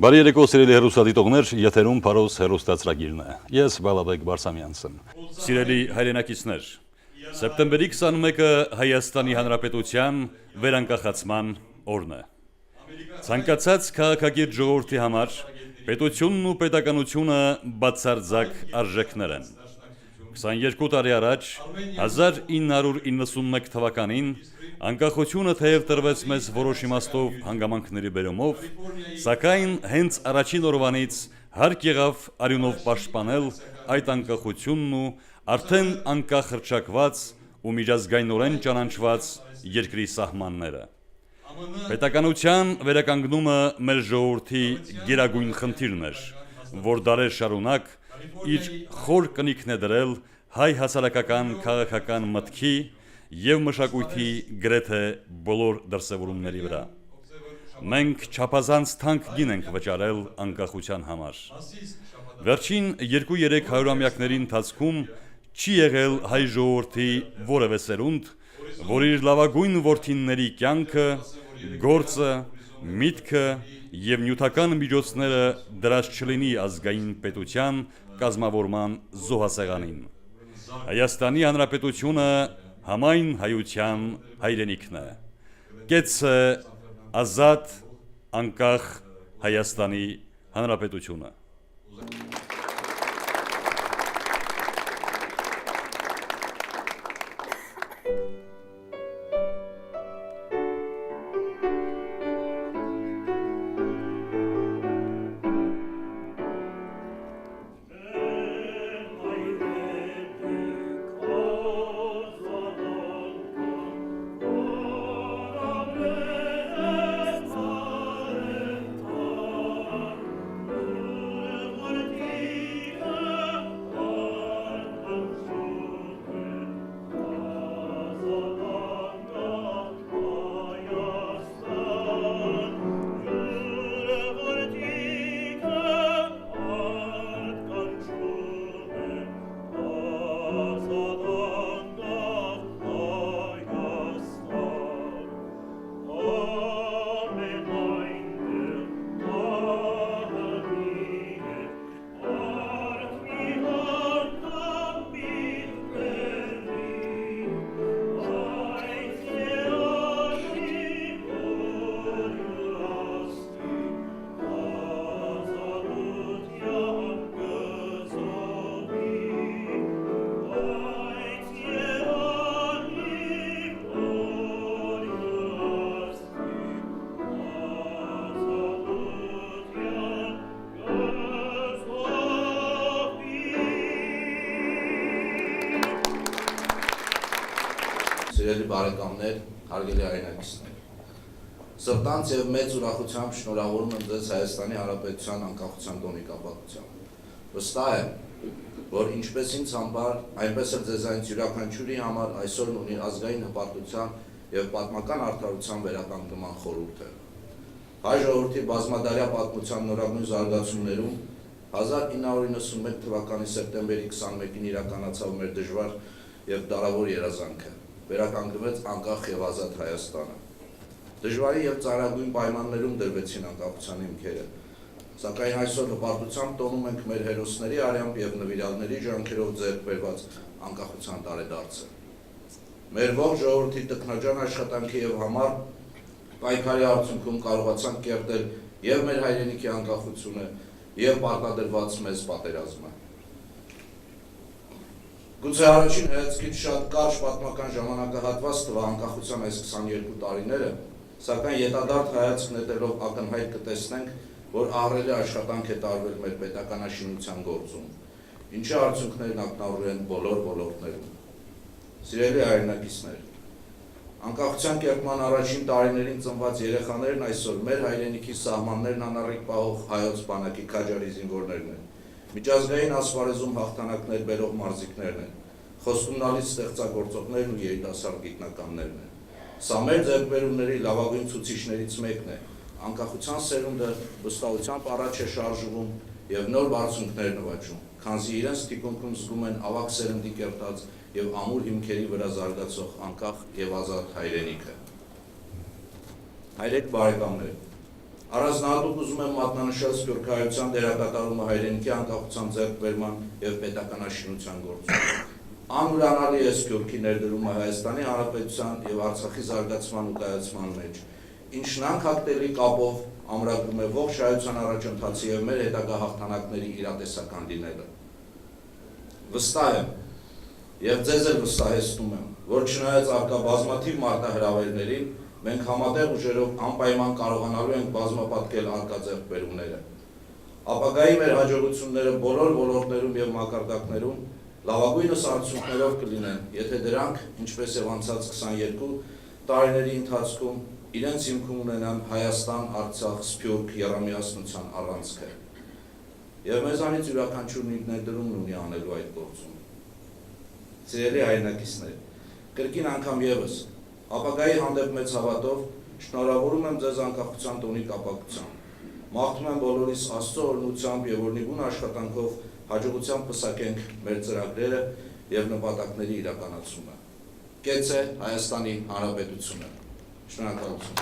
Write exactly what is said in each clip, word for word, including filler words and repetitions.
Բարի երեկո, սիրելի հեռուստադիտողներ, եթերում Փարոս հեռուստացրագիրն է։ Ես Բալաբեկ Բարսամյանցն եմ։ Սիրելի հայրենակիցներ, սեպտեմբերի քսանմէկը Հայաստանի Հանրապետության վերանկախացման օրն է։ Ցանկացած քաղաքակիրթ ժողովրդի համար պետությունն ու պետականությունը բացարձակ արժեքներ են։ Քսաներկու տարի առաջ, հազար ինը հարիւր իննսունմէկ թուականին, անկախությունը թէեւ տրուեց մեզ որոշ իմաստով հանգամանքների բերումով, սակայն հենց առաջին օրուանից հարկ եղաւ արիւնով պաշտպանել այդ անկախությունն ու արդէն անկախ հռչակուած ու միջազգայինօրէն ճանաչուած երկրի սահմանները։ Պետականութեան վերականգնումը մեր ժողովրդի գերագոյն խնդիրն էր, որ դարեր շարունակ իր խոր կնիքն է դրել հայ հասարակական քաղաքական մտքի եւ մշակոյթի գրեթէ բոլոր դրսեւորումների վրայ։ Մենք չափազանց թանկ գին ենք վճարել անկախութեան համար։ Վերջին երկու-երեք հարիւրամեակների ընթացքում չի եղել հայ ժողովրդի որեւէ սերունդ, որ իր լաւագոյն որդինների կեանքը, գործը, միտքը եւ նիւթական միջոցները դրած չլինի ազգային պետութեան կազմաւորման զոհասեղանին։ Հայաստանի Հանրապետությունը համայն հայութեան հայրենիքն է։ Կեցցէ ազատ, անկախ Հայաստանի Հանրապետությունը։ Սիրելի բարեկամներ, հարգելի հայրենակիցներ, սրտանց եւ մեծ ուրախութեամբ շնորհավորում եմ ձեզ Հայաստանի Հանրապետության անկախության տօնի կապակցությամբ։ Վստահ եմ, որ ինչպես ինձ համար, այնպես էլ ձեզանից իւրաքանչիւրի համար այսօրն ունի ազգային հպարտության եւ պատմական արդարության վերականգնման խորհուրդը։ Հայ ժողովրդի բազմադարյա պատմության նորագոյն զարգացումներուն հազար ինը հարիւր իննսունմէկ թուականի սեպտեմբերի քսանմէկին իրականացաւ մեր դժուար եւ դարաւոր երազանքը, վերականգնուեց անկախ եւ ազատ Հայաստանը։ Դժուարին եւ ծանրագոյն պայմաններում դրուեցին անկախության հիմքերը, սակայն այսօր հպարտությամբ տոնում ենք մեր հերոսների արեամբ եւ նուիրալների ջանքերով ձեռք բերուած անկախության տարեդարձը։ Մեր ողջ ժողովրդի տքնաջան աշխատանքի եւ համար պայքարի արդիւնքում կարողացանք կերտել եւ մեր հայրենիքի անկախությունը, եւ պարտադրուած մեզ պատերազմը։ Գուցե առաջին հայացքից շատ կարճ պատմական ժամանակահատուած թուայ անկախության այս քսաներկու տարիները, սակայն յետադարձ հայացք նետելով ակնյայտ կը տեսնենք, որ ահռելի աշխատանք է տարուել մեր պետականաշինութեան գործում, ինչի արդիւնքներն ակնառու են բոլոր ոլորտներում։ Սիրելի հայրենակիցներ, անկախության կերտման առաջին տարիներին ծնուած երեխաներն այսօր մեր հայրենիքի սահմաններն անառիկ պահող հայոց բանակի քաջարի զինուորներն են, միջազգային ասպարեզում յաղթանակներ բերող մարզիկներն են, խոստումնալից ստեղծագործողներն ու երիտասարդ գիտնականներն են։ Սա մեր ձեռքբերումների լաւագոյն ցուցիչներից մեկն է։ Անկախության սերունդը վստահությամբ առաջ է շարժվում եւ նոր բարձունքներ նվաճում, քանզի իրենց թիկունքում զգում են աւագ սերնդի կերտած եւ ամուր հիմքերի վրայ զարգացող անկախ եւ ազատ հայրենիքը։ Հայրեկ բարեկամներ, Առանձնահատուկ ուզում եմ մատնանշել սփիւռքահայութեան դերակատարումը հայրենիքի անկախութեան ձեռքբերման եւ պետականաշինութեան գործում։ Անուրանալի է Սփիւռքի ներդրումը Հայաստանի Հանրապետութեան եւ Արցախի զարգացման ու կայացման մէջ, ինչն անքակտելի կապով ամրագրում է ողջ հայութեան առաջընթացի եւ մեր հետագայ յաղթանակների իրատեսական լինելը։ Վստահ եմ, եւ ձեզ էլ վստահեցնում եմ, որ չնայած առկայ բազմաթիւ մարտահրաւէրներին, մենք համատեղ ուժերով անպայման կարողանալու ենք բազմապատկել առկայ ձեռքբերումները։ Ապագայի մեր յաջողութիւնները բոլոր ոլորտներում եւ մակարդակներում լաւագոյնս արդիւնքներով կը լինեն, եթէ դրանք, ինչպէս եւ անցած քսանեքսուն տարիների ընթացքում, իրենց հիմքում ունենան Հայաստան, Արցախ, Սփիւռք եռամիասնութեան առանցքը։ Եւ մեզանից իւրաքանչիւրն իր ներդրումն ունի անելու այդ գործում։ Սիրելի հայրենակիցներ, կրկին անգամ եւս, ապագայի հանդէպ մեծ հաւատով շնորհաւորում եմ ձեզ Անկախութեան տօնի կապակցությամբ։ Մաղթում եմ բոլորիս Աստծո օրհնութեամբ եւ օրնիգուն աշխատանքով յաջողութեամբ պսակենք մեր ծրագրերը եւ նպատակների իրականացումը։ Կեցցե Հայաստանի Հանրապետութիւնը։ Շնորհակալութիւն։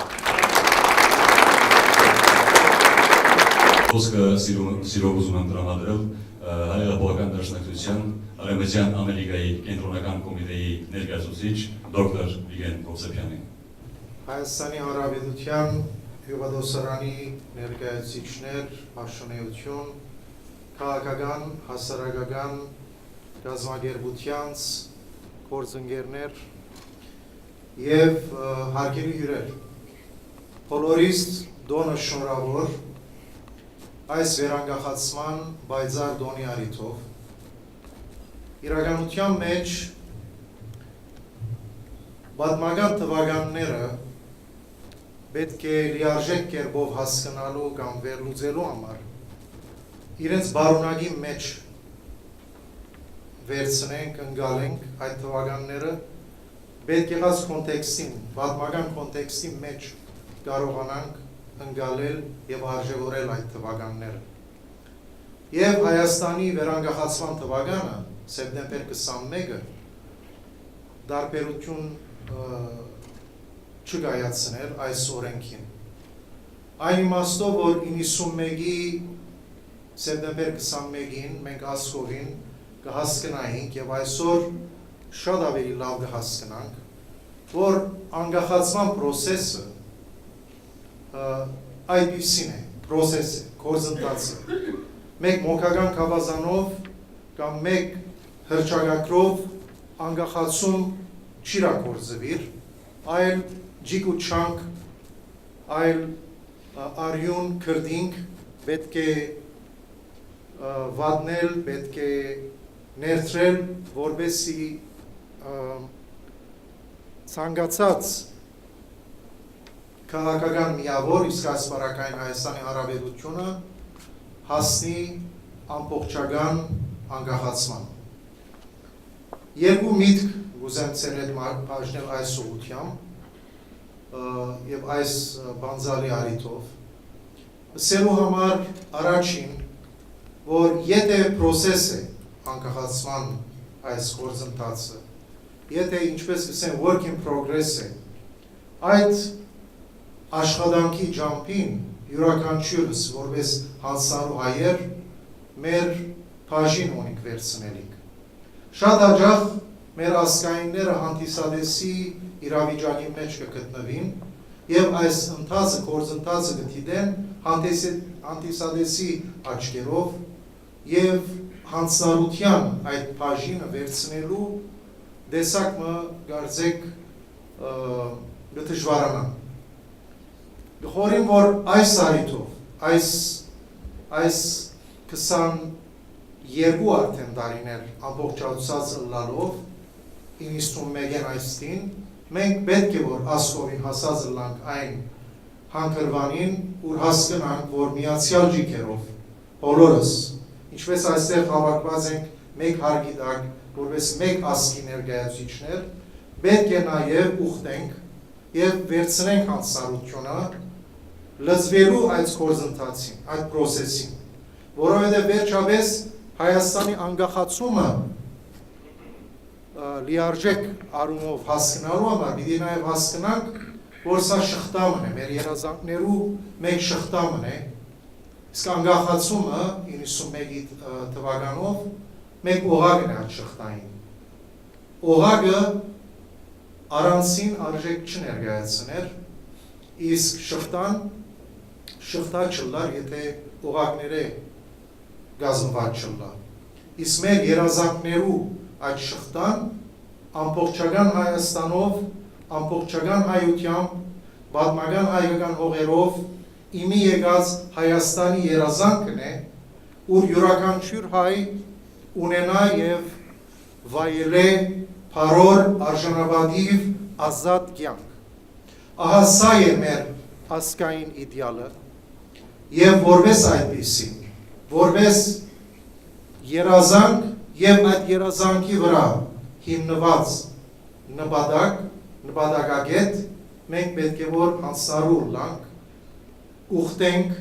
Խոսքը սիրո-, սիրով ուզում եմ տրամադրել, ը, Հայ Հեղափոխական Դաշնակցութեան Արեւմտեան Ամերիկայի Կենտրոնական Կոմիտեի ներկայացուցիչ դոկտոր Վիգէն Հովսեփեանին։ Հայաստանի Հանրապետութեան Հիւղադոսարանի ներկայացուցիչներ, պաշտօնէութիւն, քաղաքական, հասարակական կազմակերպութեանց գործընկերներ եւ, ը, հարգելի հիւրեր, բոլորիս տօնը շնորհաւոր այս վերանկախացման պայծառ տօնի առիթով։ Իրականութեան մէջ պատմական թուականները պէտք է լիարժէք կերպով հասկնալու կամ վերլուծելու համար իրենց պարունակի մէջ վերցնենք, ընկալենք այդ թուականները, պէտք եղած կոնտեքստին, պատմական կոնտեքստի մէջ կարողանանք ընկալել եւ արժեւորել այդ թուականները։ Եւ Հայաստանի վերանկախացման թուականը, սեպտեմբեր քսանմէկը, տարբերութիւն, ը, չկայացներ այս օրէնքին։ Այն իմաստով, որ իննսունմէկի սեպտեմբեր քսանմէկին մենք ասկովին կը հասկնայինք եւ այսօր շատ աւելի լաւ կը հասկնանք, որ անկախացման պրոսեսը, ը, այդպիսին է, պրոսես է, գործընթաց է։ Մէկ մոգական գաւազանով կամ մէկ հռչակագրով անկախացում չի իրագործուիր, այլ ջիկ ու չանկ, այլ, ը, արիւն քրտինք պէտք է, ը, վատնել, պէտք է ներդրել, որպեսզի, ը, ցանկացած քաղաքական միաւոր, իսկ այս պարագային Հայաստանի Հանրապետութիւնը, հասնի ամբողջական անկախացման։ Երկու միտք կ'ուզեմ ձեր հետ մա-, բաժնել այս ուղղութեամբ, ը, եւ այս, ը, բանձալի առիթով։ Ասելու համար առաջին, որ եթէ պրոսես է անկախացման այս գործընթացը, եթէ, ինչպես կ'ըսեն, work in progress է, այդ աշխատանքի ճամբին իւրաքանչիւրս, որպես հանցանու հայեր, մեր բաժին ունենք վերցնելիք։ Շատ յաճախ մեր ազգայինները հանդիսատեսի իրավիճակի մէջ կը գտնուին եւ այս ընթացքը, գործընթացը կը դիտեն հանդիսի-, հանդիսատեսի աչքերով եւ հանցանառութեան այդ բաժինը վերցնելու տեսակ մը կարծեք, ը, կը դժուարանան։ Կը խորհեմ, որ այս առիթով, այս, այս քսաներկու արդեն տարիներ ամբողջացած ըլլալով, իննսունմէկէն այսդին, մենք պէտք է որ ասկովին հասած ըլլանք այն հանգրուանին, ուր հասկնանք, որ միացեալ ճիգերով բոլորս, ինչպես այստեղ հաւաքուած ենք մէկ հարկի տակ, որպես մէկ ազգի ներկայացուցիչներ, պէտք է նաեւ ուխտենք եւ վերցնենք հանցանառութիւնը լծուելու այդ գործընթացին, այդ պրոսեսին, որովհետեւ վերջապէս Հայաստանի անկախացումը, ը, լիարժեք առումով հասկնալու համար պիտի նաեւ հասկնանք, որ սա շղթա մըն է, մեր երազանքներու մէկ շղթա մըն է, իսկ անկախացումը իննսունմէկի թ-, թվականով մէկ օղակն է այդ շղթային։ Օղակը առանցին արժէք չներկայացներ, իսկ շղթան շղթա չլար, եթե օղակներէ կազմուած չլա։ Իսկ մեր երազանքներու այդ շղթան ամբողջական Հայաստանով, ամբողջական հայութեամբ, պատմական հայկական հողերով իմի եկած Հայաստանի երազանքն է, ուր իւրաքանչիւր հայ ունենայ եւ վայելէ բարօր, արժանապատիվ, ազատ կեանք։ Ահա սա է մեր ազգային իդեալը, եւ որպես այդպիսին, որպես երազանք եւ այդ երազանքի վրա հիմնուած նպատակ, նպատակակետ, մենք պէտք է որ յանձնառու ըլլանք, ուխտենք,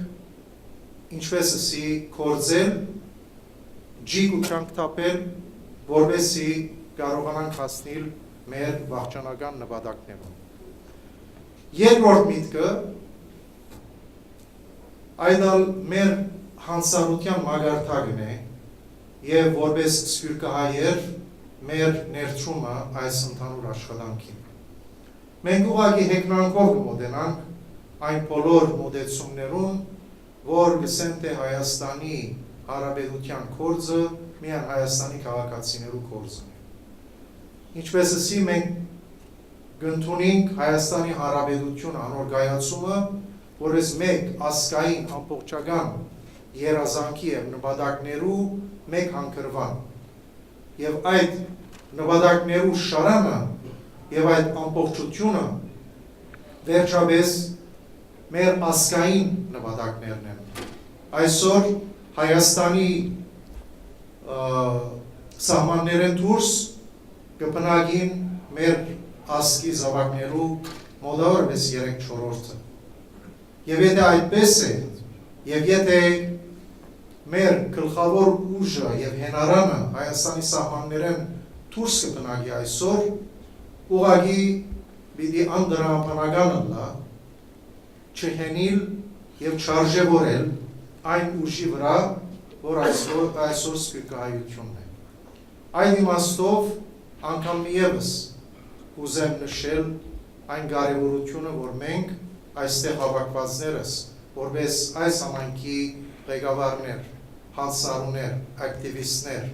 ինչպես ըսի, գործել, ջիկ ու չանք թափել, որպեսզի կարողանանք հասնիլ մեր վախճանական նպատակներուն։ Երկրորդ միտքը, այդ ալ մեր յանձնառութեան մակարդակն է եւ որպես սփիւռքահայեր մեր ներդրումը այս ընդհանուր աշխատանքին։ Մենք ուղղակի հեգնանքով կը մոտենանք այն բոլոր մոտեցումներուն, որ կ'ըսեն թէ Հայաստանի Հանրապետութեան գործը միայն Հայաստանի քաղաքացիներու գործն է։ Ինչպես ըսի, մենք կ'ընդունենք Հայաստանի Հանրապետութիւնը, անոր կայացումը, որպես մէկ ազգային ամբողջական երազանքի եւ նպատակներու մէկ հանգրուան։ Եւ այդ նպատակներու շարանը եւ այդ ամբողջութիւնը վերջապէս մեր ազգային նպատակներն են։ Այսօր Հայաստանի, ը, սահմաններէն դուրս կը բնակին մեր ազգի զաւակներու մօտաւորապէս երեք չորրորդը։ Եւ եթէ այդպես է, եւ եթէ մեր գլխաւոր ուժը եւ հենարանը Հայաստանի սահմաններէն դուրս կը բնակի այսօր, ուղղակի պիտի անտրամաբանական ըլլայ չհենիլ եւ չարժեւորել այն ուժի վրա, որ այսօր, այսօր սփիւռքահայութիւնն է։ Այդ իմաստով անգամ մի ևս կ'ուզեմ նշել այն կարեւորութիւնը, որ մենք այստեղ հաւաքուածներս, որպես այս համայնքի ղեկավարներ, յանձնառուներ, ակտիվիստներ,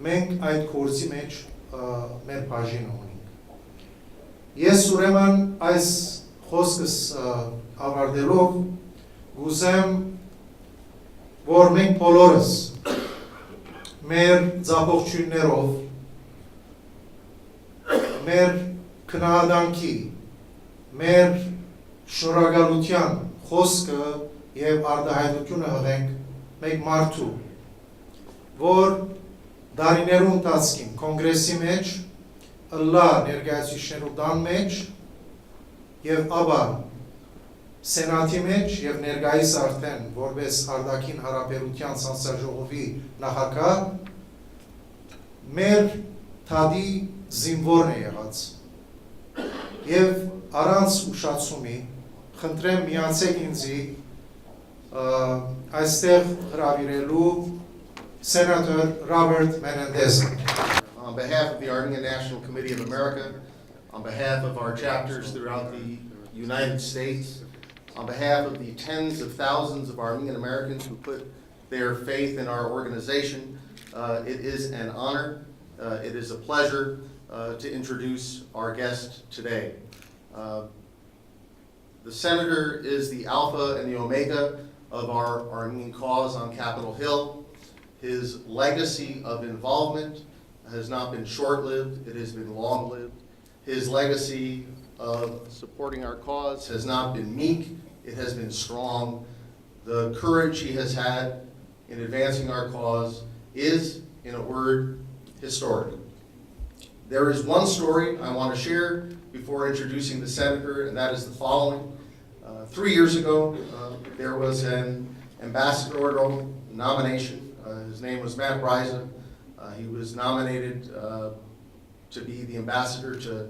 մենք այդ գործի մէջ, ը, մեր բաժինը ունենք։ Ես ուրեմն այս խօսքս, ը, աւարտելով, կ'ուզեմ, որ մենք բոլորս մեր ձախողջոյններով, մեր քնահատանքի, մեր շնորհակալութեան խօսքը եւ արտահայտությունը յղենք մէկ մարդու, որ տարիներու ընթացքին Կոնգրեսի մէջ ըլլայ ներկայացուցիչներու տան մէջ եւ ապա Սենատի մէջ եւ ներկայիս արդեն որպես արտաքին յարաբերութեան ցանցաժողովի նախագահ մեր թադի զինուորն է եղած։ Եւ առանց ուշացումի խնդրեմ միացեք ինձի, ը, այստեղ հրաւիրելու Senator Robert Menendez-ը։ On behalf of the Armenian National Committee of America, on behalf of our chapters throughout the United States, on behalf of the tens of thousands of Armenian Americans who put their faith in our organization, uh, it is an honor, uh, it is a pleasure, uh, to introduce our guest today. Uh, the senator is the alpha and the omega of our Armenian cause on Capitol Hill. His legacy of involvement has not been short-lived, it has been long-lived. His legacy of supporting our cause has not been meek, it has been strong. The courage he has had in advancing our cause is, in a word, historic. There is one story I want to share before introducing the senator, and that is the following. Uh, three years ago, uh, there was an ambassadorial nomination. Uh, his name was Matt Bryza. Uh, he was nominated, uh, to be the ambassador to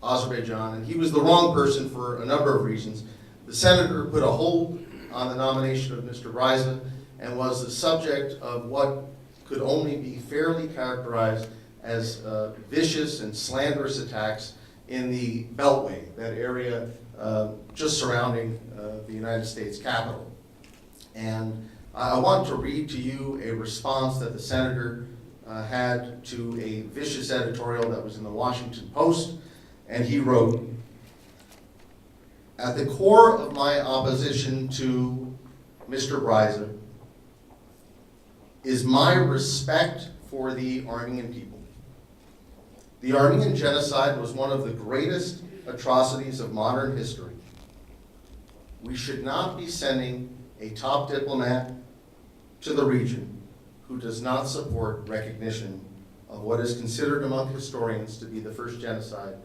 Azerbaijan, and he was the wrong person for a number of reasons. The senator put a hold on the nomination of Mister Bryza and was the subject of what could only be fairly characterized as uh, vicious and slanderous attacks in the Beltway, that area uh, just surrounding uh, the United States Capitol. And I want to read to you a response that the senator uh, had to a vicious editorial that was in the Washington Post. And he wrote, "At the core of my opposition to Mister Bryza is my respect for the Armenian people. The Armenian genocide was one of the greatest atrocities of modern history. We should not be sending a top diplomat to the region who does not support recognition of what is considered among historians to be the first genocide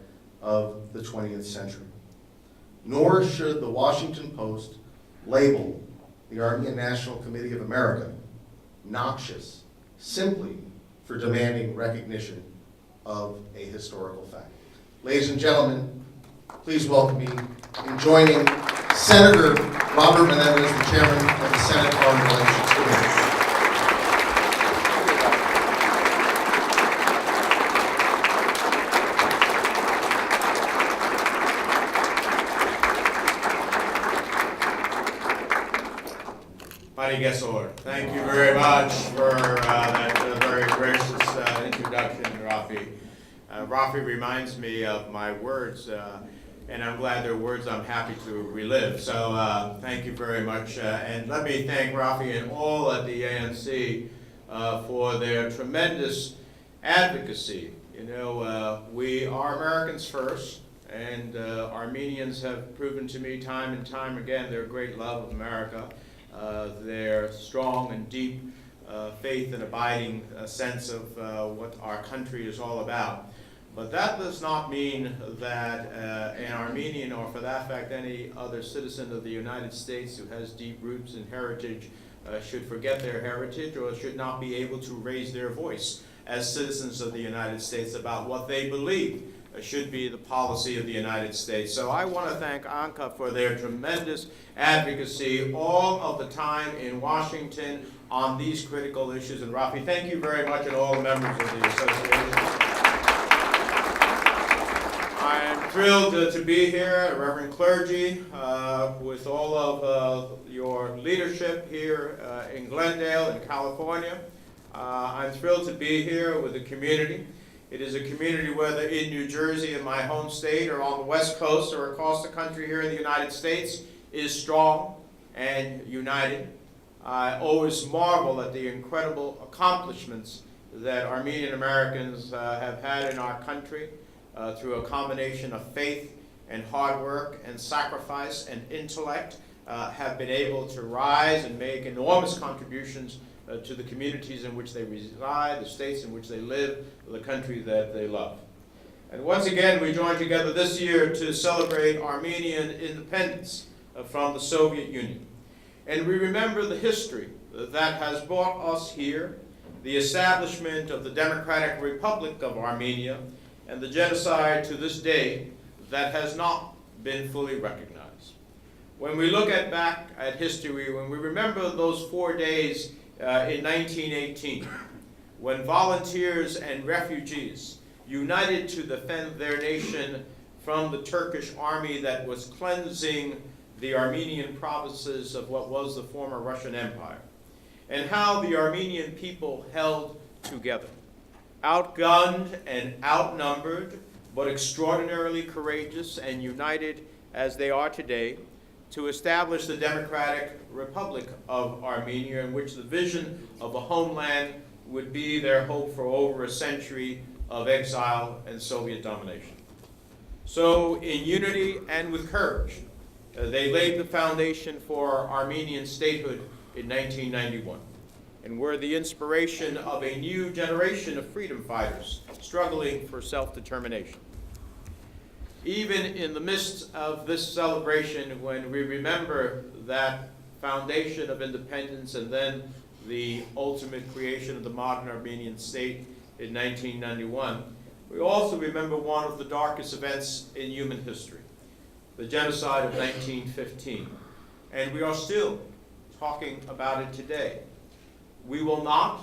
of the twentieth century. Nor should the Washington Post label the Armenian National Committee of America noxious simply for demanding recognition of a historical fact." Ladies and gentlemen, please welcome me in joining Senator Robert Menendez, the chairman of the Senate Foreign Relations Committee. Parigesor. Thank you very much for uh, that uh, very gracious uh, introduction, Rafi. Uh, Rafi reminds me of my words, uh, and I'm glad they're words I'm happy to relive. So uh, thank you very much. Uh, and let me thank Rafi and all at the A N C uh, for their tremendous advocacy. You know, uh, we are Americans first, and uh, Armenians have proven to me time and time again their great love of America, uh, their strong and deep uh, faith and abiding uh, sense of uh, what our country is all about. But that does not mean that uh, an Armenian, or for that fact, any other citizen of the United States who has deep roots and heritage, uh, should forget their heritage or should not be able to raise their voice as citizens of the United States about what they believe uh, should be the policy of the United States. So I want to thank ANCA for their tremendous advocacy all of the time in Washington on these critical issues. And Rafi, thank you very much, and all the members of the association. I am thrilled to, to be here, Reverend Clergy, uh, with all of uh, your leadership here uh, in Glendale, in California. Uh, I'm thrilled to be here with the community. It is a community, whether in New Jersey, in my home state, or on the West Coast, or across the country here in the United States, is strong and united. I always marvel at the incredible accomplishments that Armenian Americans uh, have had in our country uh, through a combination of faith and hard work and sacrifice and intellect, uh, have been able to rise and make enormous contributions uh, to the communities in which they reside, the states in which they live, the country that they love. And once again, we join together this year to celebrate Armenian independence uh, from the Soviet Union. And we remember the history that has brought us here, the establishment of the Democratic Republic of Armenia, and the genocide to this day that has not been fully recognized. When we look at back at history, when we remember those four days uh, in nineteen eighteen, when volunteers and refugees united to defend their nation from the Turkish army that was cleansing the Armenian provinces of what was the former Russian Empire, and how the Armenian people held together, outgunned and outnumbered, but extraordinarily courageous and united as they are today, to establish the Democratic Republic of Armenia, in which the vision of a homeland would be their hope for over a century of exile and Soviet domination. So, in unity and with courage, uh, they laid the foundation for Armenian statehood in nineteen ninety-one and were the inspiration of a new generation of freedom fighters struggling for self-determination. Even in the midst of this celebration, when we remember that foundation of independence and then the ultimate creation of the modern Armenian state in nineteen ninety-one, We also remember one of the darkest events in human history, the genocide of nineteen fifteen. And we are still talking about it today. We will not,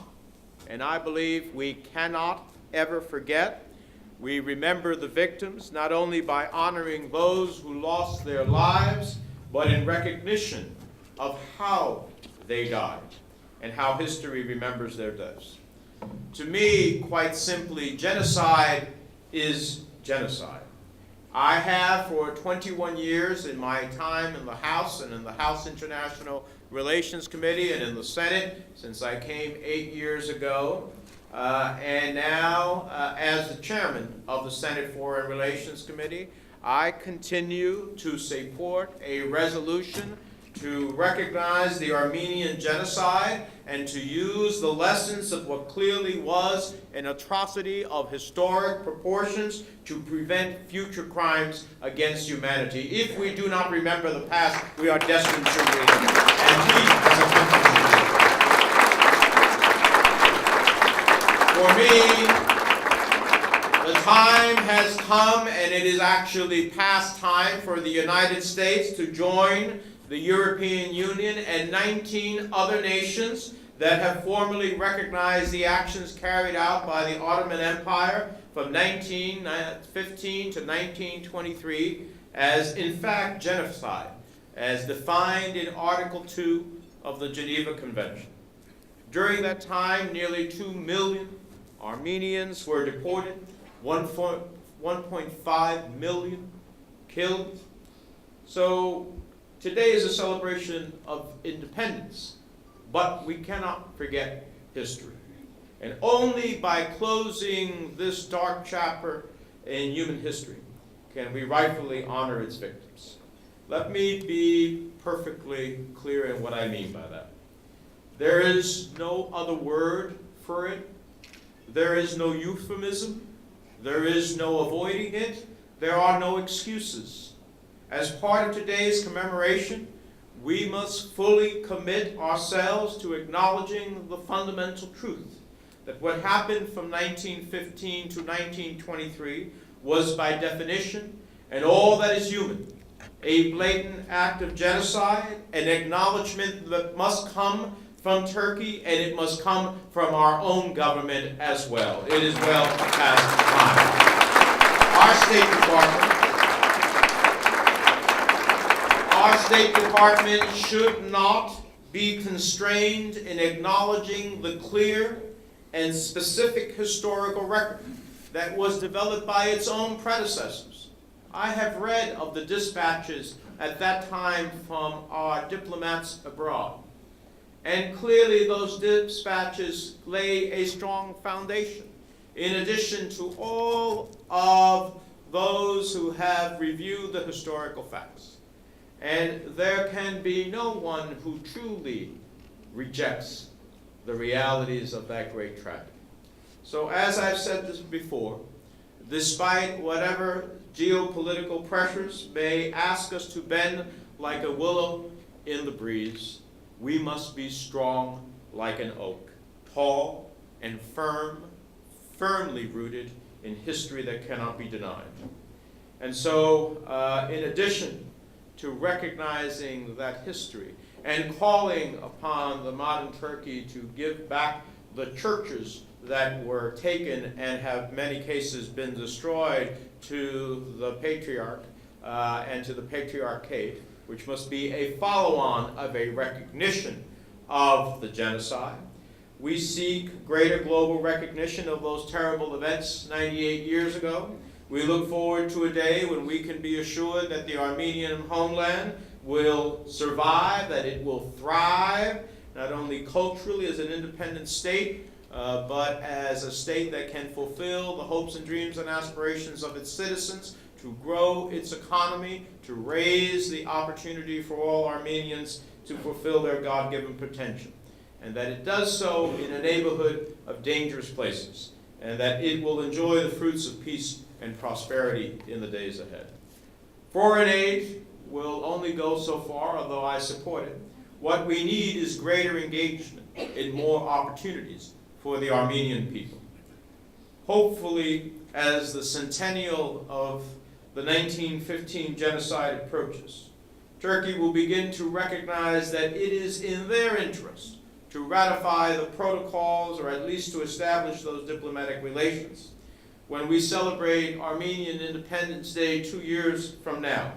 and I believe we cannot ever forget. We remember the victims not only by honoring those who lost their lives, but in recognition of how they died and how history remembers their deaths. To me, quite simply, genocide is genocide. I have, for twenty-one years, in my time in the House and in the House International Relations Committee and in the Senate, since I came eight years ago, uh, and now, uh, as the chairman of the Senate Foreign Relations Committee, I continue to support a resolution to recognize the Armenian genocide and to use the lessons of what clearly was an atrocity of historic proportions to prevent future crimes against humanity. If we do not remember the past, we are destined to remember. And we, as a country, for me, the time has come, and it is actually past time for the United States to join the European Union and nineteen other nations that have formally recognized the actions carried out by the Ottoman Empire from nineteen fifteen to nineteen twenty-three as, in fact, genocide, as defined in Article two of the Geneva Convention. During that time, nearly two million Armenians were deported, one point five million killed. So today is a celebration of independence, but we cannot forget history. And only by closing this dark chapter in human history can we rightfully honor its victims. Let me be perfectly clear in what I mean by that. There is no other word for it. There is no euphemism. There is no avoiding it. There are no excuses. As part of today's commemoration, we must fully commit ourselves to acknowledging the fundamental truth that what happened from nineteen fifteen to nineteen twenty-three was, by definition, and all that is human, a blatant act of genocide, an acknowledgement that must come from Turkey, and it must come from our own government as well. It is well past time. Our State Department, our State Department should not be constrained in acknowledging the clear and specific historical record that was developed by its own predecessors. I have read of the dispatches at that time from our diplomats abroad. And clearly, those dispatches lay a strong foundation, in addition to all of those who have reviewed the historical facts. And there can be no one who truly rejects the realities of that great tragedy. So, as I've said this before, despite whatever geopolitical pressures may ask us to bend like a willow in the breeze, we must be strong like an oak, tall and firm, firmly rooted in history that cannot be denied. And so, uh, in addition to recognizing that history and calling upon the modern Turkey to give back the churches that were taken and have many cases been destroyed to the patriarch, uh, and to the patriarchate, which must be a follow-on of a recognition of the genocide. We seek greater global recognition of those terrible events ninety-eight years ago. We look forward to a day when we can be assured that the Armenian homeland will survive, that it will thrive, not only culturally as an independent state, uh, but as a state that can fulfill the hopes and dreams and aspirations of its citizens, to grow its economy, to raise the opportunity for all Armenians to fulfill their God-given potential, and that it does so in a neighborhood of dangerous places, and that it will enjoy the fruits of peace and prosperity in the days ahead. Foreign aid will only go so far, although I support it. What we need is greater engagement and more opportunities for the Armenian people. Hopefully, As the centennial of the nineteen fifteen genocide approaches, Turkey will begin to recognize that it is in their interest to ratify the protocols, or at least to establish those diplomatic relations. When we celebrate Armenian Independence Day two years from now,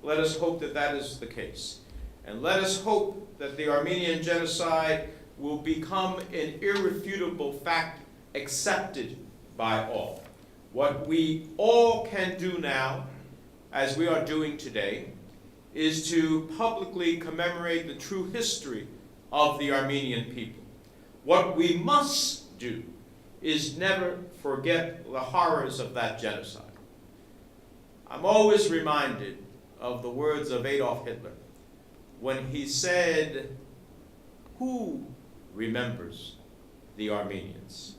let us hope that that is the case. And let us hope that the Armenian genocide will become an irrefutable fact accepted by all. What we all can do now, as we are doing today, is to publicly commemorate the true history of the Armenian people. What we must do is never forget the horrors of that genocide. I'm always reminded of the words of Adolf Hitler when he said, "Who remembers the Armenians?"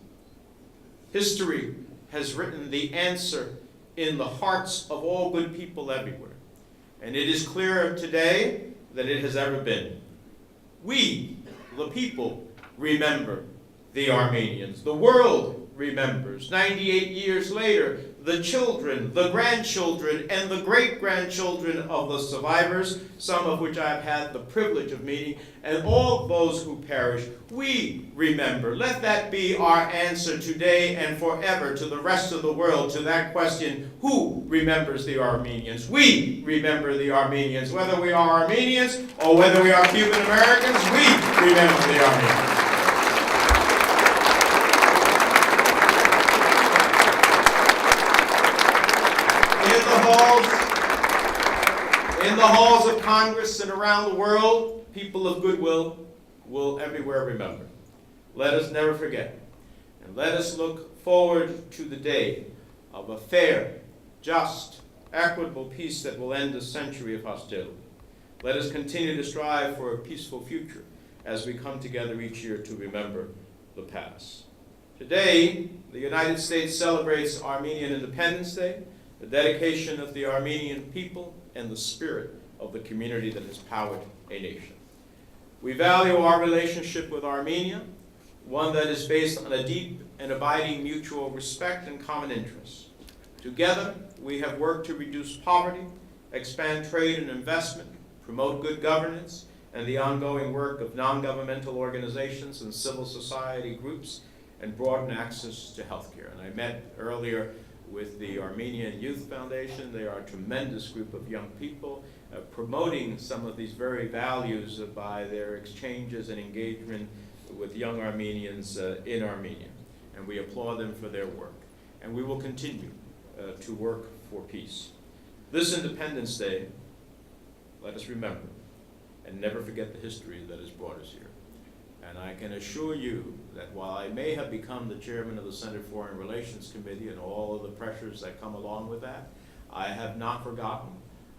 History has written the answer in the hearts of all good people everywhere. And it is clearer today than it has ever been. We, the people, remember the Armenians. The world remembers. Ninety-eight years later, the children, the grandchildren, and the great grandchildren of the survivors, some of which I've had the privilege of meeting, and all those who perish, we remember. Let that be our answer today and forever to the rest of the world to that question, who remembers the Armenians? We remember the Armenians. Whether we are Armenians or whether we are Cuban Americans, we remember the Armenians. In the halls, in the halls of Congress and around the world, people of goodwill will everywhere remember. Let us never forget. And let us look forward to the day of a fair, just, equitable peace that will end this century of hostility. Let us continue to strive for a peaceful future as we come together each year to remember the past. Today, the United States celebrates Armenian Independence Day, the dedication of the Armenian people, and the spirit of the community that has powered a nation. We value our relationship with Armenia, one that is based on a deep and abiding mutual respect and common interests. Together, we have worked to reduce poverty, expand trade and investment, promote good governance, and the ongoing work of non-governmental organizations and civil society groups and broaden access to healthcare. And I met earlier with the Armenian Youth Foundation. They are a tremendous group of young people, uh, promoting some of these very values by their exchanges and engagement with young Armenians, uh, in Armenia. And we applaud them for their work. And we will continue, uh, to work for peace. This Independence Day, let us remember and never forget the history that has brought us here. And I can assure you that while I may have become the chairman of the Senate Foreign Relations Committee and all of the pressures that come along with that, I have not forgotten,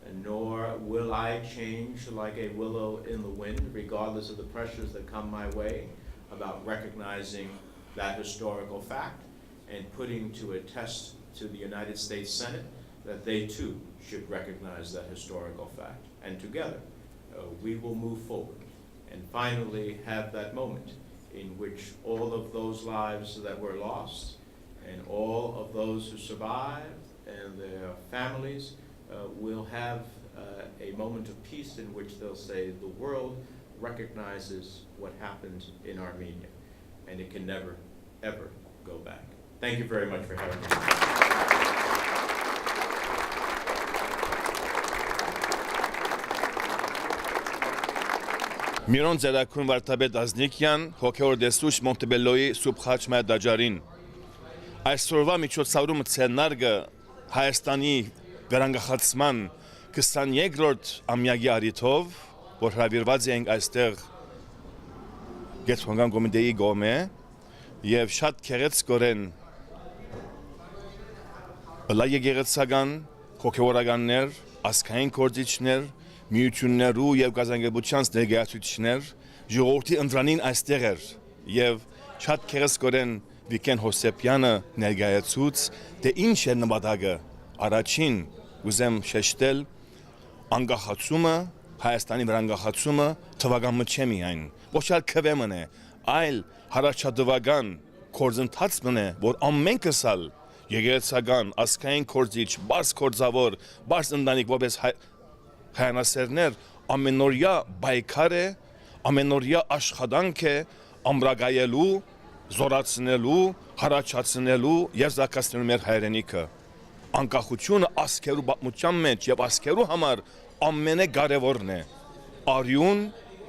and nor will I change like a willow in the wind, regardless of the pressures that come my way, about recognizing that historical fact and putting to a test to the United States Senate that they too should recognize that historical fact. And together, uh, we will move forward and finally have that moment in which all of those lives that were lost and all of those who survived and their families, uh, will have, uh, a moment of peace in which they'll say, "The world recognizes what happened in Armenia, and it can never, ever go back." Thank you very much for having me. Միրոն Ձերագուն վարդապետ Ազնիկյան, հոգեոր դեսուչ Մոնտեբելլոյի Սուրբ Խաչ Մայր տաճարին։ Այսօրվա միջոցառումը ձեռնարկը Հայաստանի վերանկախացման քսաներկրորդ ամյակի առիթով, որ հրավիրված ենք այստեղ Կեդրոնական կոմիտեի կողմէ, եւ շատ գեղեցկօրեն ըլլայ եկեղեցական, հոգեորականներ, ազգային գործիչներ, միութիւններու եւ կազմակերպութեանց ներկայացուցիչներ ժողովուրդի ընտրանին այստեղ էր եւ շատ գեղեցկօրեն Վիգէն Հովսեփեանը ներկայացուց, թէ ինչ էր նպատակը։ Առաջին, կ'ուզեմ շեշտել, անկախացումը, Հայաստանի վրանկախացումը թուական մը չէ միայն, ոչ ալ քուէ մըն է, այլ յառաջատուական գործընթաց մըն է, որ ամէնքս ալ եկեղեցական, ազգային գործիչ, բարձ գործաւոր, բարձ ընտանիք, որպես հայ-, հայանասերներ, ամենօրեայ պայքար է, ամենօրեայ աշխատանք է ամրակայելու, զօրացնելու, յառաջացնելու եւ զարգացնելու մեր հայրենիքը։ Անկախությունը ազգերու պատմութեան մէջ եւ ազգերու համար ամենակարեւորն է։ Արիւն,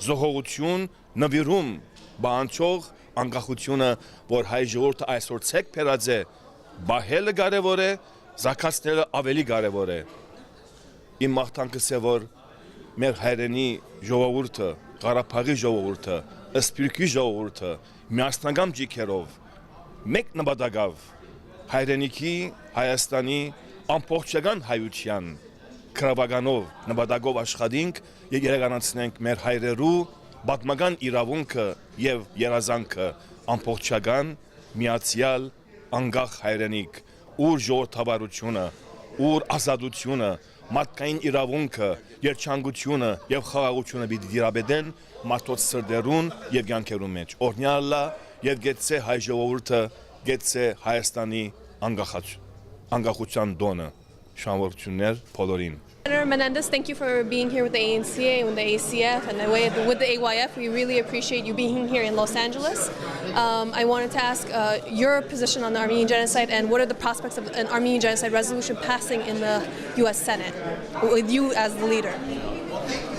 զոհողութիւն, նուիրում պահանջող անկախությունը, որ հայ ժողովուրդը այսօր ձեռք բերած է, պահելը կարեւոր է, զարգացնելը աւելի կարեւոր է։ Իմ մաղթանքս է, որ մեր հայրենի ժողովուրդը, Ղարաբաղի ժողովուրդը, Սփիւռքի ժողովուրդը միասնական ճիգերով, մէկ նպատակով, հայրենիքի, Հայաստանի ամբողջական հայութեան գրաւականով, նպատակով աշխատինք եւ իրականացնենք մեր հայրերու պատմական իրաւունքը եւ երազանքը՝ ամբողջական, միացեալ, անկախ հայրենիք, ուր ժողովրդավարությունը, ուր ազատությունը, մարդկային իրաւունքը, երջանկությունը եւ խաղաղությունը պիտի տիրապետեն մարդոց սրտերուն եւ կեանքերուն մէջ։ Օրհնեալլա եւ գեցցէ հայ ժողովուրդը, գեցցէ Հայաստանի անկախաց-, անկախութեան տօնը։ Շնորհակալութիւններ բոլորին։ Senator Menendez, thank you for being here with the A N C A and the A C F and the, with the A Y F. We really appreciate you being here in Los Angeles. Um, I wanted to ask uh, your position on the Armenian genocide and what are the prospects of an Armenian genocide resolution passing in the U S Senate with you as the leader?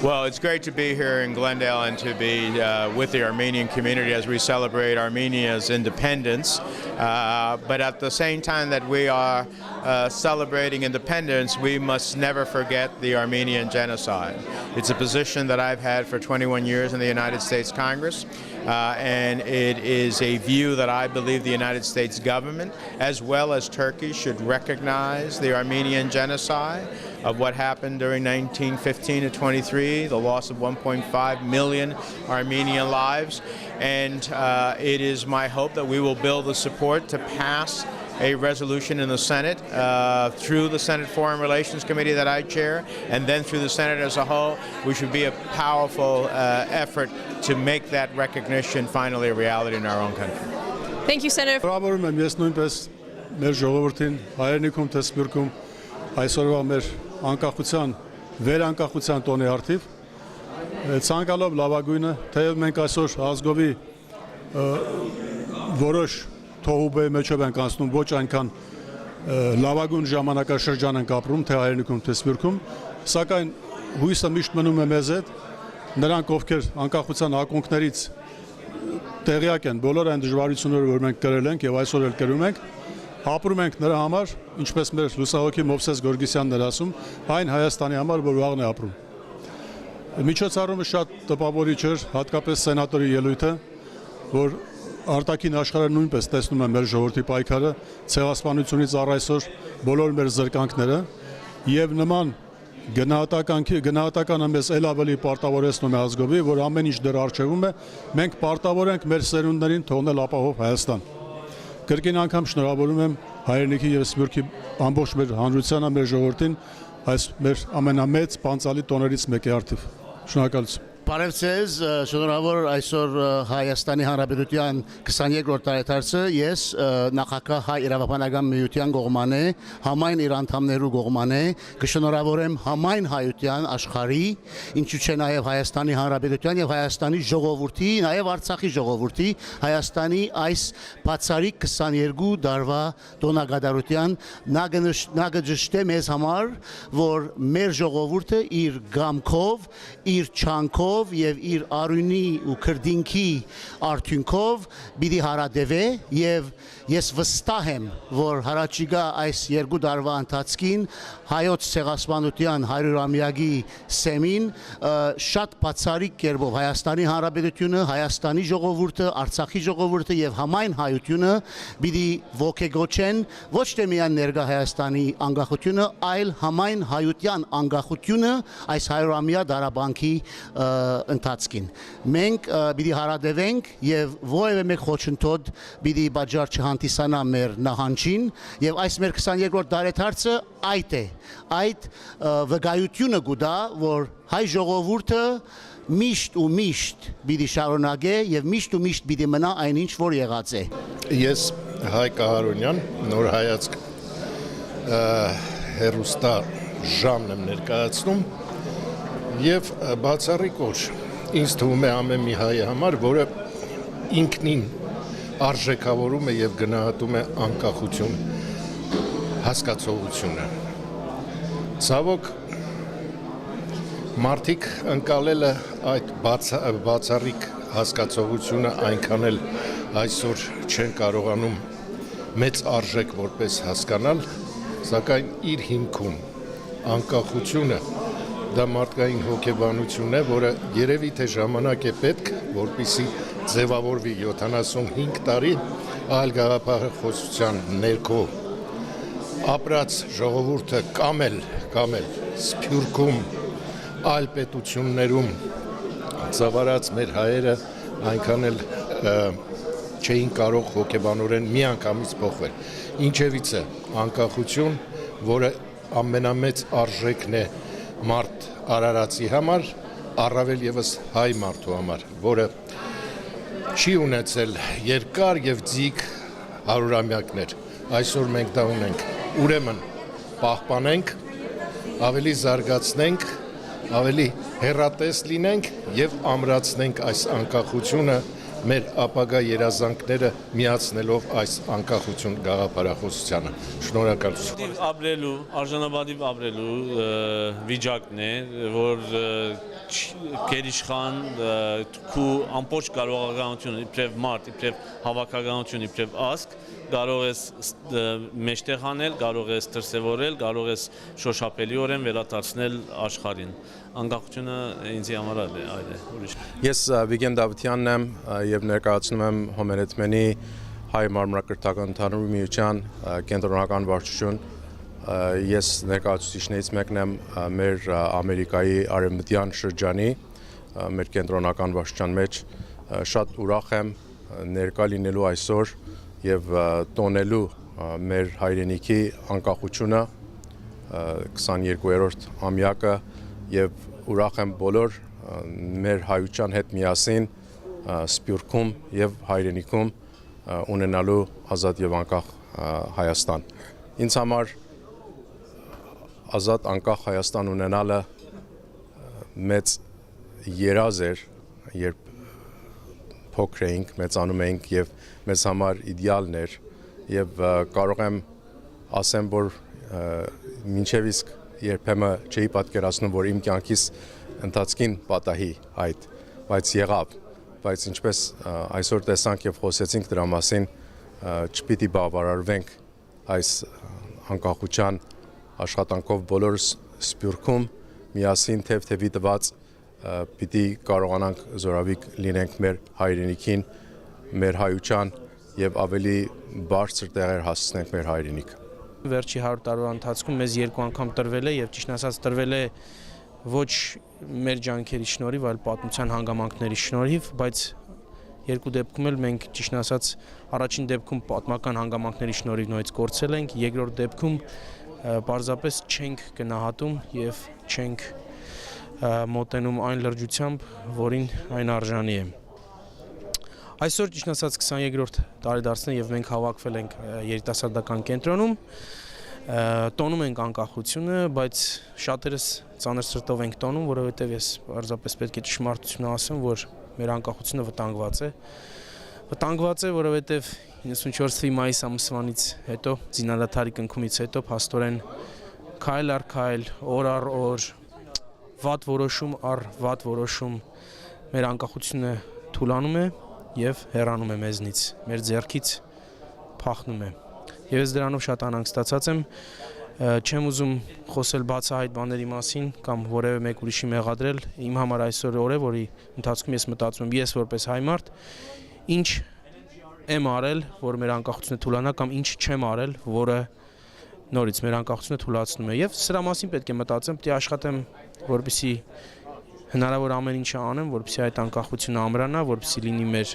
Well, it's great to be here in Glendale and to be uh, with the Armenian community as we celebrate Armenia's independence. Uh, but at the same time that we are uh, celebrating independence, we must never forget the Armenian genocide. It's a position that I've had for twenty-one years in the United States Congress, uh, and it is a view that I believe the United States government, as well as Turkey, should recognize the Armenian genocide of what happened during nineteen fifteen to twenty-three, the loss of one point five million Armenian lives. And uh, it is my hope that we will build the support to pass a resolution in the Senate uh, through the Senate Foreign Relations Committee that I chair, and then through the Senate as a whole, which would be a powerful uh, effort to make that recognition finally a reality in our own country. Thank you, Senator. Շնորհավորում եմ ես նույնպես մեր ժողովրդին, հայրենիքում, դէսպիրքում, այսօրվա մեր անկախության, վերանկախության տոնի առթիվ, ցանկալով լաւագոյնը, թեեւ մենք այսօր ազգովի, ը, որոշ թոհուբեի մեջով ենք անցնում, ոչ այնքան, ը, լաւագոյն ժամանակաշրջան ենք ապրում, թե հայրենիքում, թե սփիւռքում, սակայն յոյսը միշտ մնում է մեզ հետ, նրանք, ովքեր անկախության ակունքներից տեղյակ են բոլոր այն դժվարությունները, որ մենք կրել ենք եւ այսօր էլ կրում ենք, ապրում ենք նրա համար, ինչպես մեր լուսահոգի Մովսես Գորգիսյանն էր ասում, այն Հայաստանի համար, որ վաղն է ապրում։ Միջոցառումը շատ տպավորիչ էր, հատկապես սենատորի ելոյթը, որ արտաքին աշխարհը նույնպես տեսնում է մեր ժողովրդի պայքարը, ցեղասպանությունից առ այսօր բոլոր մեր զրկանքները, եւ նման գնահատական-, գնահատականը մեզ էլ ավելի պարտավորեցնում է ազգովի, որ ամեն ինչ դեռ առջեւում է, մենք պարտավոր ենք մեր սերունդներին թողնել ապահով Հայաստան։ Կրկին անգամ շնորհավորում եմ հայրենիքի եւ սփիւռքի ամբողջ մեր հանրությանը, մեր ժողովրդին այս մեր ամենամեծ պանծալի տոներից մեկի առթիվ։ Շնորհակալություն։ Բարև ձեզ, ը, շնորհավոր այսօր, ը, Հայաստանի Հանրապետության քսաներկրորդ տարեդարձը ես, ը, նախագահ Հայ իրավաբանական միութեան կողմանը, համայն իր անդամներու կողմանը, կը շնորհավորեմ համայն հայութեան աշխարհի, ինչու՞ չէ նաև Հայաստանի Հանրապետության եւ Հայաստանի ժողովրդի, նաև Արցախի ժողովրդի, Հայաստանի այս բացառիկ քսաներկու տարվա տոնակատարութեան, նա կը նշ-, նա կը ճշտէ մեզ համար, որ մեր ժողովուրդը իր կամքով, իր չանքով եւ իր արիւնի ու քրտինքի արդիւնքով պիտի յարատեւէ եւ ես վստահ եմ, որ յառաջիկայ այս երկու տարուայ ընթացքին հայոց ցեղասպանութեան հարիւրամեակի սեմին, ը, շատ բացառիկ կերպով Հայաստանի Հանրապետությունը, Հայաստանի ժողովուրդը, Արցախի ժողովուրդը եւ համայն հայութիւնը պիտի ոգեկոչեն ոչ թե միայն ներկայ Հայաստանի անկախությունը, այլ համայն հայութեան անկախությունը այս հարիւրամեայ տառապանքի, ը, ընթացքին։ Մենք, ը, պիտի յարատևենք եւ որեւէ մէկ խոչընդոտ պիտի պատճառ չհանդիսանայ մեր նահանջին եւ այս մեր քսաներկրորդ տարեդարձը այդ է, այդ, ը, վկայութիւնը կու տայ, որ հայ ժողովուրդը միշտ ու միշտ պիտի շարունակէ եւ միշտ ու միշտ պիտի մնայ այն ինչ որ եղած է։ Ես Հայկ Ահարոնեան, Նոր Հայացք հեռուստաժամն եմ ներկայացնում եւ, ը, բացառիկ օր ինձ թվում է ամեն մի հայի համար, որը ինքնին արժեքավորում է եւ գնահատում է անկախություն հասկացողությունը։ Ցավոք, մարդիկ ընկալելը այդ բացա-, բացառիկ հասկացողությունը այնքան էլ այսօր չեն կարողանում մեծ արժէք որպես հասկանալ, սակայն իր հիմքում անկախությունը դա մարդկային հոգեբանություն է, որը երևի թե ժամանակ է պետք, որպեսզի ձևավորվի յոթանասունհինգ տարի այլ գաղափարախոսության ներքո ապրած ժողովուրդը կամ էլ, կամ էլ Սփիւռքում, այլ պետություններում ծավալած մեր հայերը այնքան էլ, ը, չէին կարող հոգեբանորեն միանգամից փոխվել։ Ինչեւիցէ, անկախություն, որը ամենամեծ արժեքն է մարդ արարածի համար, առավել եւս հայ մարդու համար, որը չի ունեցել երկար եւ ձիգ հարյուրամեակներ։ Այսօր մենք դա ունենք։ Ուրեմն պահպանենք, ավելի զարգացնենք, ավելի հեռատես լինենք եւ ամրացնենք այս անկախությունը, մեր ապագայ երազանքները միացնելով այս անկախություն գաղափարախոսությանը։ Շնորհակալություն։ Պատիվ ապրելու, արժանապատիվ ապրելու, ը, վիճակն է, որ, ը, չ-, գերիշխան, ը, քու ամբողջ կարողականությունը իբրեւ մարդ, իբրեւ հավաքականություն, իբրեւ ազգ, կարող ես ս-, ը, մեջտեղ հանել, կարող ես դրսեւորել, կարող ես շոշափելիորեն վերադարձնել աշխարհին։ Անկախությունը ինձի համար այլ է, այլ է, ուրիշ։ Ես, ը, Վիգէն Դավթեանն եմ, ը, եւ ներկայացնում եմ Հոմերեթմենի հայ մարմնակրթական ընդհանուր միության, ը, կենտրոնական վարչություն։ Ը, ես ներկայացուցիչներից մեկն եմ, ը, մեր, ը, Ամերիկայի արեւմտյան շրջանի, ը, մեր կենտրոնական վարչության մեջ, ը, շատ ուրախ եմ, ը, ներկայ լինելու այսօր եւ, ը, տոնելու, ը, մեր հայրենիքի անկախությունը, ը, քսաներկուերորդ ամեակը, եւ ուրախ եմ բոլոր, ը, մեր հայության հետ միասին, ը, Սփիւռքում եւ հայրենիքում, ը, ունենալու ազատ եւ անկախ, ը, Հայաստան։ Ինձ համար ազատ անկախ Հայաստան ունենալը, ը, մեծ երազ էր, երբ փոքր էինք, մեծանում էինք, եւ մեզ համար իդեալն էր, եւ, ը, կարող եմ ասեմ, որ, ը, մինչեւ իսկ երբեմն չէի պատկերացնում, որ իմ կեանքիս ընթացքին պատահի այդ, բայց եղաւ, բայց ինչպես, ը, այսօր տեսանք եւ խօսեցինք դրա մասին, ը, չպիտի բավարարվենք այս, ը, անկախության աշխատանքով բոլորս Սփիւռքում միասին թեւ թեւի տուած, ը, պիտի կարողանանք զօրավիգ լինենք մեր հայրենիքին, մեր հայության եւ ավելի բարձր տեղեր հասցնենք մեր հայրենիքը։ Վերջի հարիւր տարուան ընթացքում մեզ երկու անգամ տրվել է եւ ճիշտ ասած տրվել է ոչ մեր ջանքերի շնորհիվ, այլ պատմության հանգամանքների շնորհիվ, բայց երկու դեպքում էլ մենք, ճիշտ ասած, առաջին դեպքում պատմական հանգամանքների շնորհիվ նորից կորցրել ենք, երկրորդ դեպքում, ը, պարզապես չենք գնահատում եւ չենք, ը, մոտենում այն լրջությամբ, որին այն արժանի է։ Այսօր, ճիշտ ասած, քսաներկրորդ տարեդարձն է եւ մենք հավաքվել ենք, ը, երիտասարդական կենտրոնում, ը, տոնում ենք անկախությունը, բայց շատերս ծանր սրտով ենք տոնում, որովհետեւ ես պարզապես պետք է ճշմարտությունը ասեմ, որ մեր անկախությունը վտանգված է։ Վտանգված է, որովհետեւ իննսունչորս թվի մայիս ամսվանից հետո, զինադադարի կնքումից հետո, փաստորեն քայլ առ քայլ, օր առ օր, վատ որոշում առ վատ որոշում մեր անկախությունը թուլանում է եւ հեռանում է մեզնից, մեր ձեռքից փախնում է։ Եվ ես դրանով շատ անհանգստացած եմ, ը, չեմ ուզում խոսել բացահայտ բաների մասին կամ որևէ մեկ ուրիշի մեղադրել։ Իմ համար այսօր օր է, որի ընթացքում ես մտածում եմ, ես որպես հայ մարդ, ինչ եմ արել, որ մեր անկախությունը թուլանա, կամ ինչ չեմ արել, որը նորից մեր անկախությունը թուլացնում է։ Եվ սրա մասին պետք է մտածեմ, պիտի աշխատեմ, որպեսզի հնարավոր ամեն ինչը անեմ, որպեսզի այդ անկախությունը ամրանա, որպեսզի լինի մեր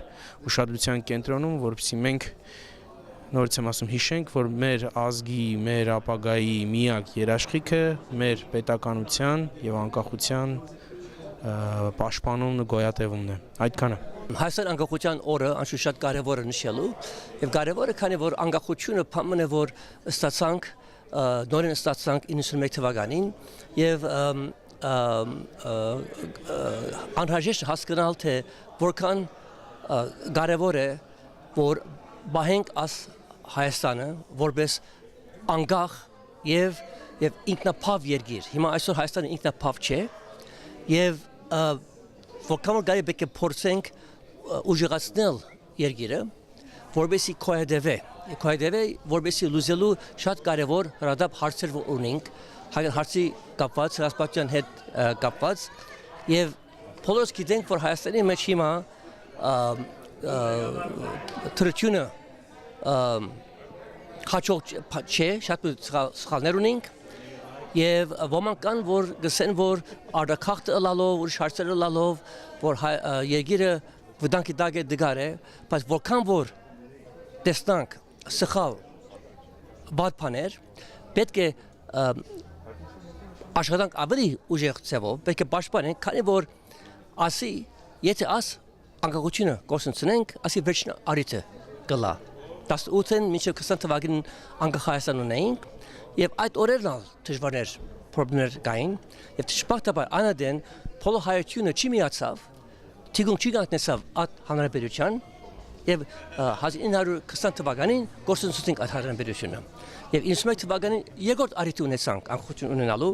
ուշադրության կենտրոնում, որպեսզի մենք, նորից եմ ասում, հիշենք, որ մեր ազգի, մեր ապագայի միակ երաշխիքը մեր պետականության եւ անկախության, ը, պաշտպանումն ու գոյատևումն է։ Այդքանը։ Հայաստան անկախության օրը անշուշտ շատ կարևոր է նշելու, եւ կարևորը, քանի որ անկախությունը բան մը է, որ ստացանք, Ը, նորէն ստացանք իննսունմեկ թուականին եւ, ըմ, ըմ, ը, ը, անհրաժեշտ է հասկնալ, թէ որքան, ը, կարեւոր է, որ պահենք աս Հայաստանը որպես անկախ եւ, եւ ինքնաբաւ երկիր։ Հիմա այսօր Հայաստանը ինքնաբաւ չէ եւ, ը, որքան որ կարելի պէտք է փորձենք, ը, ուժեղացնել երկիրը, որպեսզի գոյատեւէ, գոյատեւէ, որպեսզի լուծելու շատ կարեւոր հրատապ հարցեր որ ունենք, հա-, հարցի կապուած, հրասպանության հետ, ը, կապուած, եւ բոլորս գիտենք, որ Հայաստանի մէջ հիմա, ը, ը, դրութիւնը, ը, հաջող չ-, փա-, չէ, շատ մը սխալ-, սխալներ ունենք, եւ ոմանք կան, որ կ'ըսեն, որ արտագաղթ ըլալով, ուրիշ հարցեր ըլալով, որ հայ-, ը, երկիրը վտանգի տակ է, դժգոհ է, բայց որքան որ տեսնանք սխալ վատ բաներ, պէտք է, ը, աշխատանք ավելի ուժեղ ձեւով, պէտք է պաշտպանենք, քանի որ ասի, եթե աս անկախությունը կորսնցնենք, ասի վերջին առիթը կ'ըլլայ։ Տասնութ մինչեւ քսան թուականին անկախ Հայաստան ունեինք, եւ այդ օրերն ալ դժուարներ, խնդիրներ կային, եւ դժբախտաբար այն ատեն բոլոր հայությունը չի միացաւ, թիկունք չի կանգնեցաւ այդ հանրապետութեան, եւ, ը, հազար ինը հարիւր քսան թուականին կորսնցուցինք այդ հանրապետութիւնը։ Եւ իննսուն մէկ թուականին երկրորդ առիթը ունեցանք անկախութիւն ունենալու,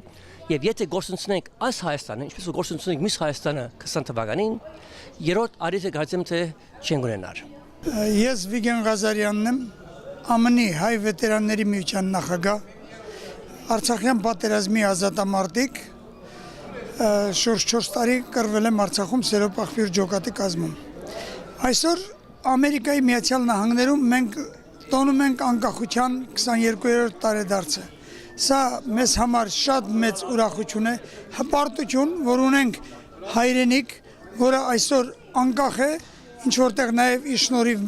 եւ եթե կորսնցնենք այս Հայաստանը, ինչպես որ կորսնցնենք միս Հայաստանը քսան թուականին, երրորդ առիթը կարծեմ թէ չենք ունենար։ Ես Վիգէն Ղազարեանն եմ, ամնի հայ վետերանների միութեան նախագահ, Արցախեան պատերազմի ազատամարտիկ, ը, շուրջ չորս տարի կռվել եմ Արցախում Սերոբ աղբիւր ջոկատի կազմում։ Այսօր Ամերիկայի Միացյալ Նահանգներում մենք տոնում ենք անկախութեան քսաներկուերորդ տարեդարձը։ Սա մեզ համար շատ մեծ ուրախութիւն է, հպարտութիւն, որ ունենք հայրենիք, որը այսօր անկախ է, ինչ որտեղ նաեւ իր շնորհիվ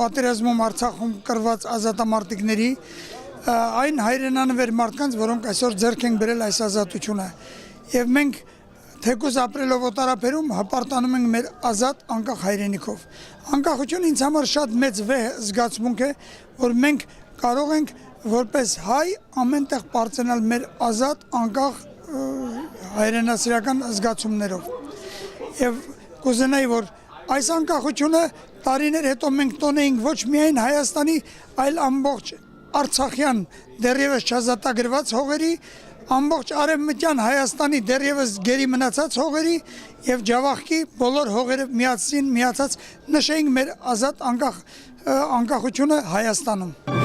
պատերազմում Արցախում կռված ազատամարտիկների, ը, այն հայրենանվեր մարդկանց, որոնք այսօր ձեռք են բերել այս ազատութիւնը։ Եւ մենք թեկուզ ապրելով օտարաբերում, հպարտանում ենք մեր ազատ անկախ հայրենիքով։ Անկախությունը ինձ համար շատ մեծ վեհ զգացմունք է, որ մենք կարող ենք որպես հայ ամեն տեղ պարծենալ մեր ազատ, անկախ, ը, հայրենասիրական զգացումներով։ Եւ կուզենայի, որ այս անկախությունը տարիներ հետո մենք տոնեինք ոչ միայն Հայաստանի, այլ ամբողջ արցախեան դեռեւս չազատագրուած հողերի, ամբողջ արեւմտեան Հայաստանի դեռեւս գերի մնացած հողերի եւ Ջաւախքի բոլոր հողերը միացին, միացած նշենք մեր ազատ անկախ, ը, անկախությունը Հայաստանում։